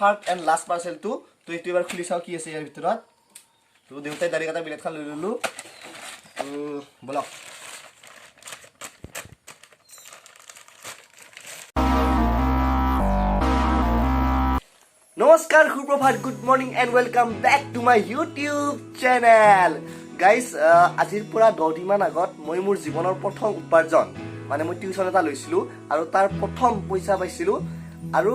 Third and last পাৰ্চেলটো। তো এইটো এবাৰ খুলি চাওঁ কি আছে ইয়াৰ ভিতৰত। তো দেউতাই দাড়ি কটা বিলেটখন লৈ ল'লোঁ। তো ব'লক। নমস্কাৰ, সুপ্ৰভাত, good morning and welcome back to my YouTube channel. Guys, আজিৰ পৰা 10 দিনমান আগত মই মোৰ জীৱনৰ প্ৰথম উপাৰ্জন, মানে মই টিউশ্যন এটা লৈছিলোঁ আৰু তাৰ প্ৰথম পইচা পাইছিলোঁ আৰু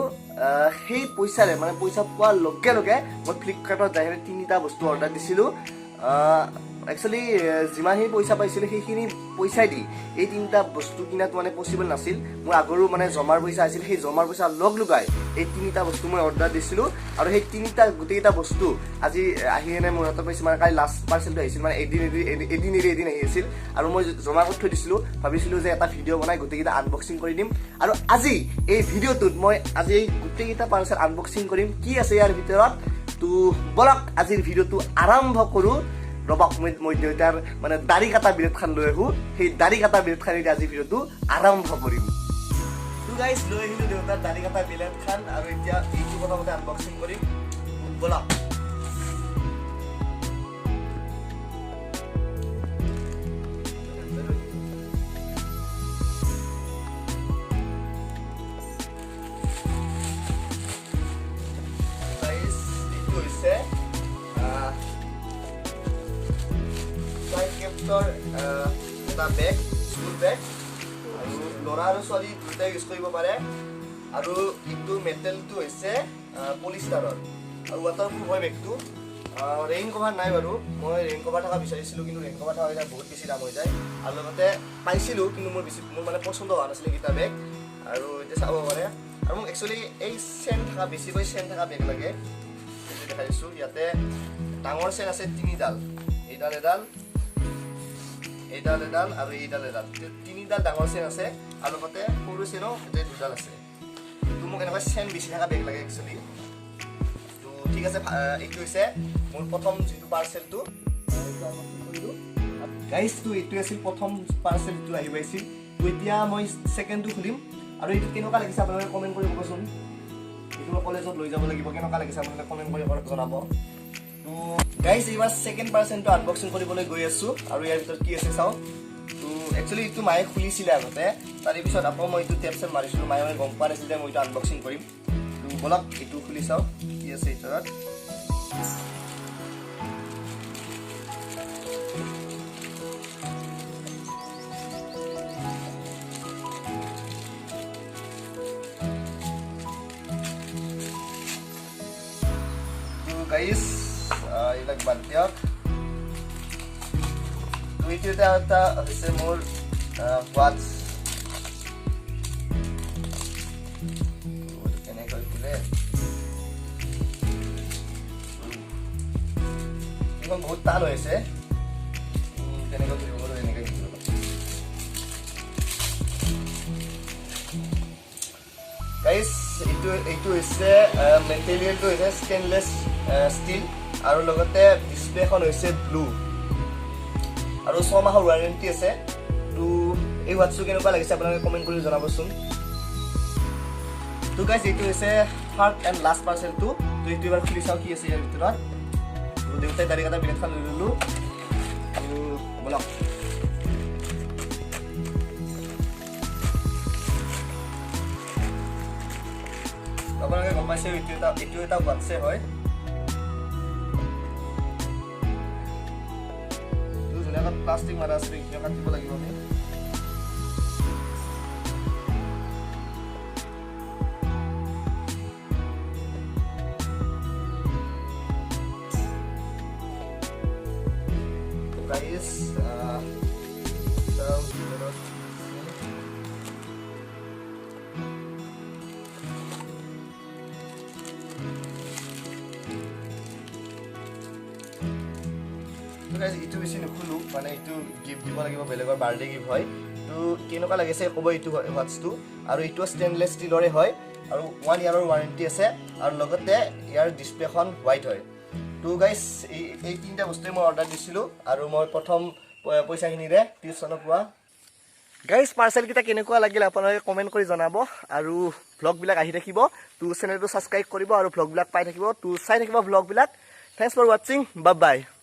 সেই পইচাৰে, মানে পইচা পোৱাৰ লগে লগে মই ফ্লিপকাৰ্টত যাই কিনে তিনিটা বস্তু অৰ্ডাৰ দিছিলোঁ। একচুৱেলি যিমানখিনি পইচা পাইছিলোঁ, সেইখিনি পইচাই দি এই তিনিটা বস্তু কিনাটো মানে পচিবল নাছিল। মোৰ আগৰো মানে জমাৰ পইচা আছিল, সেই জমাৰ পইচা লগ লগাই এই তিনিটা বস্তু মই অৰ্ডাৰ দিছিলোঁ আৰু সেই তিনিটা গোটেইকেইটা বস্তু আজি আহি কিনে মোৰ হাতত পাইছোঁ। মানে কালি লাষ্ট পাৰ্চেলটো আহিছিল, মানে এদিন এদিন এৰি এদিন আহি আছিল আৰু মই জমা কৰি থৈ দিছিলোঁ। ভাবিছিলোঁ যে এটা ভিডিঅ' বনাই গোটেইকেইটা আনবক্সিং কৰি দিম আৰু আজি এই ভিডিঅ'টোত মই আজি এই গোটেইকেইটা পাৰ্চেল আনবক্সিং কৰিম, কি আছে ইয়াৰ ভিতৰত। তো ব'লক, আজিৰ ভিডিঅ'টো আৰম্ভ কৰোঁ। ৰ'বক, মই দেউতাৰ মানে দাড়ি কটা বিলেটখন লৈ আহোঁ। সেই দাড়ি কটা বিলেটখনেদি আজি ভিডিঅ'টো আৰম্ভ কৰিম। তো গাইজ, লৈ আহিলোঁ দেউতাৰ দাড়ি কটা বিলেটখন আৰু এতিয়া এইটো প্ৰথমতে আনবক্সিং কৰিম। ব'লক। গাইজ, এইটো হৈছে ট্ৰাইকেপ্টৰ এটা বেগ, স্কুল বেগ আৰু ল'ৰা আৰু ছোৱালী দুয়োটাই ইউজ কৰিব পাৰে। আৰু এইটো মেটেলটো হৈছে পলিষ্টাৰৰ আৰু ৱাটাৰ প্ৰুফ হয় বেগটো। ৰেইন কভাৰ নাই বাৰু। মই ৰেইন কভাৰ থকা বিচাৰিছিলোঁ, কিন্তু ৰেইন কভাৰ থকা কেইটা বহুত বেছি দাম হৈ যায়। আৰু লগতে পাইছিলোঁ, কিন্তু মোৰ মানে পচন্দ হোৱা নাছিলে এইকেইটা বেগ। আৰু এতিয়া চাব পাৰে। আৰু মোক একচুৱেলি এই চেন থকা, বেছিকৈ চেন থকা বেগ লাগে। এইটো দেখাই দিছোঁ। ইয়াতে ডাঙৰ চেন আছে তিনিডাল, এইডাল এডাল, এইডাল এডাল আৰু এইডাল এডাল। তিনিডাল ডাঙৰ চেন আছে আৰু লগতে সৰু চেনো ইয়াতে দুডাল আছে। তো মোক এনেকুৱা চেন বেছি থকা বেগ লাগে একচুৱেলি। তো ঠিক আছে, এইটো হৈছে মোৰ প্ৰথম যিটো পাৰ্চেলটো গাইজ। তো এইটো আছিল প্ৰথম পাৰ্চেলটো আহি পাইছিল। তো এতিয়া মই ছেকেণ্ডটো খুলিম আৰু এইটো কেনেকুৱা লাগিছে আপোনালোকে কমেণ্ট কৰি ক'বচোন। এইটো মই কলেজত লৈ যাব লাগিব। কেনেকুৱা লাগিছে আপোনালোকে কমেণ্ট কৰি জনাব। তো গাইজ, এইবাৰ ছেকেণ্ড পাৰ্চেলটো আনবক্সিং কৰিবলৈ গৈ আছোঁ আৰু ইয়াৰ ভিতৰত কি আছে চাওঁ। তো একচুৱেলি এইটো মায়ে খুলিছিলে আগতে, তাৰে পিছত আকৌ মই এইটো টেপ চেপ মাৰিছিলোঁ। মায়ে মানে গম পোৱা নাছিল যে মই এইটো আনবক্সিং কৰিম। তো ব'লক, এইটো খুলি চাওঁ কি আছে ভিতৰত। তো গাইজ, এইবিলাক বাদ দিয়ক। তো এইটো এটা হৈছে মোৰ ৱাটচ। কেনেকৈ খোলে? এইখন বহুত টান হৈছে। কেনেকৈ খুলিব পাৰোঁ? এনেকৈ খুলিব পাৰোঁ। গাইজ, এইটো হৈছে মেটেৰিয়েলটো হৈছে ষ্টেইনলেছ ষ্টিল আৰু লগতে ডিছপ্লেখন হৈছে ব্লু আৰু 6 মাহৰ ৱাৰেণ্টি আছে। তো এই ৱাটচটো কেনেকুৱা লাগিছে আপোনালোকে কমেণ্ট কৰি জনাবচোন। তো গাইজ, এইটো হৈছে থাৰ্ড এণ্ড লাষ্ট পাৰ্চেলটো। তো এইটো এবাৰ খুলি চাওঁ কি আছে ইয়াৰ ভিতৰত। তো দেউতাই দাড়ি কটা বিলেটখন লৈ ল'লোঁ। তো ব'লক। আপোনালোকে গম পাইছে, এইটো এটা ৱাটছে হয়। এইটো ধুনীয়াকৈ প্লাষ্টিক মাৰা আছে, এইখিনি কাটিব লাগিব আমি। গাইজ, চাওঁ ভিতৰত কি আছে। তো গাইজ, এইটো বেছি নুখোলো, মানে এইটো গিফ্ট দিব লাগিব, বেলেগৰ বাৰ্থডে গিফ্ট হয়। তো কেনেকুৱা লাগিছে ক'ব এইটো ৱাটচটো। আৰু এইটো ষ্টেইনলেছ ষ্টিলৰে হয় আৰু 1 ইয়াৰৰ ৱাৰেণ্টি আছে আৰু লগতে ইয়াৰ ডিছপ্লেখন হোৱাইট হয়। তো গাইজ, এই তিনিটা বস্তুৱে মই অৰ্ডাৰ দিছিলোঁ আৰু মই প্ৰথম পইচাখিনিৰে টিউশ্যনত পোৱা। গাইজ, পাৰ্চেলকেইটা কেনেকুৱা লাগিল আপোনালোকে কমেণ্ট কৰি জনাব আৰু ভ্লগবিলাক আহি থাকিব। তো চেনেলটো ছাবস্ক্ৰাইব কৰিব আৰু ভ্লগবিলাক পাই থাকিব। তো চাই থাকিব ভ্লগবিলাক। Thanks for watching, bye bye.